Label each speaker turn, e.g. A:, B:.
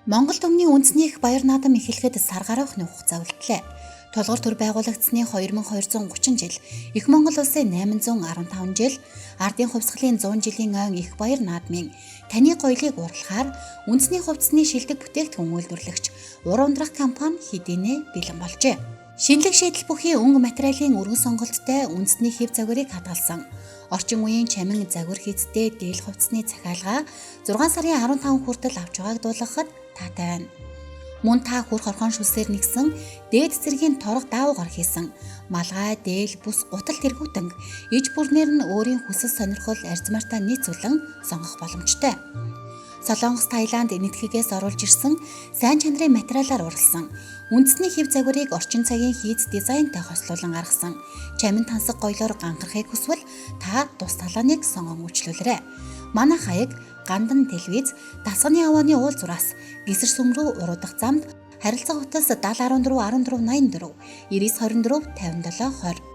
A: Монгол түмний үндэсний их баяр наадам эхлэхэд сар гаруй хугацаа үлдлээ. Тулгуур төр байгуулагдсаны 2230 жил, Их Монгол улсын 815 жил, ардын хувьсгалын 100 жилийн ойн их баяр наадмын таны гоёлыг уурлахаар үндэсний хувцсны шилдэг бүтээгдэхүүн үйлдвэрлэгч Уран ундрах компани хэдийнэ бэлэн болжээ. Шинэлэг шийдэл бүхий өнгө материалын өргөн сонголттой үндэсний хэв загварыг хадгалсан. Орчин үеийн чамин загвар хийцтэй дээл хувцсны захиалга 6 сарын 15 хүртэл авч байгааг дуулгахад таатай байна. Мөн та хөр хорхон шүсээр нэгсэн дээд зэргийн торго даавуугаар хийсэн малгай, дээл, бүс, гутал тэргүүтэн иж бүрнээр нь өөрийн хүсэл сонирхол арзмартаа нийцүүлэн сонгох боломжтой. Солонгос, Таиланд, Энэтхэгээс оруулж ирсэн сайн чанарын материалаар уралсан үндэсний хэв загварыг орчин цагийн хийц дизайнтай хослуулан гаргасан чамин тансаг гоёлоор ганхархыг хүсвэл та тус талааныг сонгон үйлчлүүлээрэй. Манай хаяг Гандан телевиз Дасганы авааны уул зураас Гисэр сүм рүү уруудах замд харилцах утас 70 14 14 84 99 24 57 20.